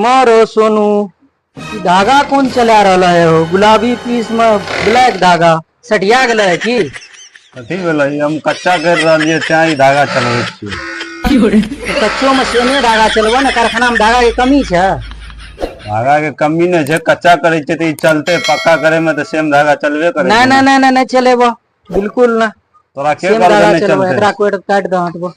मारो सोनू, ई धागा कोन चला रहल है हो? गुलाबी पीस में ब्लैक धागा सटिया गेल है की? कथी भेलै? हम कच्चा करि रहलियै तें ई धागा चलबै छियै। तो कच्चो में सेमे धागा चलबो ने, कारखाना में धागा के कमी छै? धागा के कमी नहि छै। कच्चा करै छियै तऽ ई चलतै, पक्का करे में तऽ सेम धागा चलबे करै नहीं छै। नहीं नहीं नहीं नहीं चलेबो, बिल्कुल ना। तोरा के सेम कहलकै धागा नहि चलबो? चलतै। एकरा कोइ काटि दह, हटबो।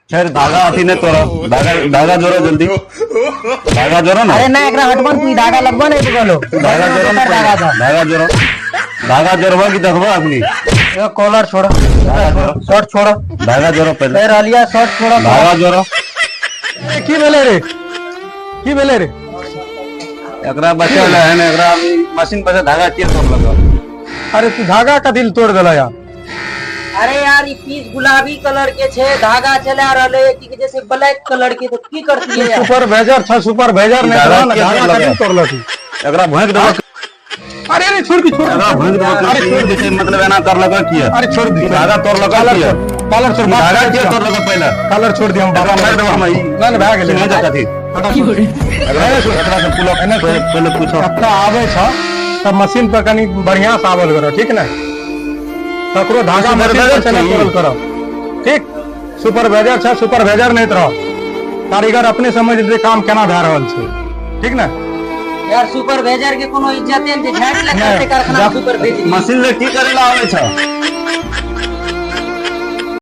फेर धागा अथी नहि तोड़ा। धागा, धागा जोड़ो, जल्दी धागा जोड़ो ना। अरे नहीं, एकरा हटबो ने, तू ई धागा लगबो नहीं बगलो। धागा जोड़ो ना। धागा दह। धागा जोड़ो, धागा जोड़बो कि देखबो अखनी? ए, कॉलर छोड़ो। धागा जोड़ो। शर्ट छोड़ो। धागा जोड़ो पहिले। ए रहलिया, शर्ट छोड़ो। धागा जोड़ो। ए, की भेलै रे? की भेलै रे? एकरा बचल है ने, एकरा मशीन पर से धागा के तोड़लक? अरे, तू धागा कथी लए तोड़ देला यार? अरे यार, ई पीस गुलाबी कलर के छे, धागा चला रहले है कि जैसे ब्लैक कलर के, तो की करती है यार? सुपरवाइजर छ, सुपरवाइजर नहीं धागा तोड़ा ना। के धागा तोड़लक? कथी लए तोड़लक तू? एकरा भोंक देबो। अरे अरे, छोड़ दी, छोड़ दी। एकरा भोंक देबो। अरे छोड़ जे छै, मतलब एना करलक किया? अरे छोड़ दी। धागा तोड़लक किया? कॉलर छोड़। धागा किया तोड़लक पहिले? कॉलर छोड़ दी, हम एकरा मारि देबो हम ई। नहीं, नहीं, भए गेलै। चिन्है छै कथी? एकरा एकरा से पुलक पहिले, पहिले पूछो। कत्ता आबै छ तब मशीन पर कनी बढ़िया से आवल करो, ठीक ने? ककरो धागा मशीन पर से नहीं तोड़ल करो, ठीक? सुपरवाइजर छ, सुपरवाइजर नहीं रहो। कारीगर अपने समझ लेतै काम केना भए रहल छै, ठीक ने? यार, सुपरवाइजर के कोनो इज्जते नहीं छै, झाड़ि लग नहीं, कारखाना जा- सुपरवाइजर मशीन ले की करे ला आबै छ?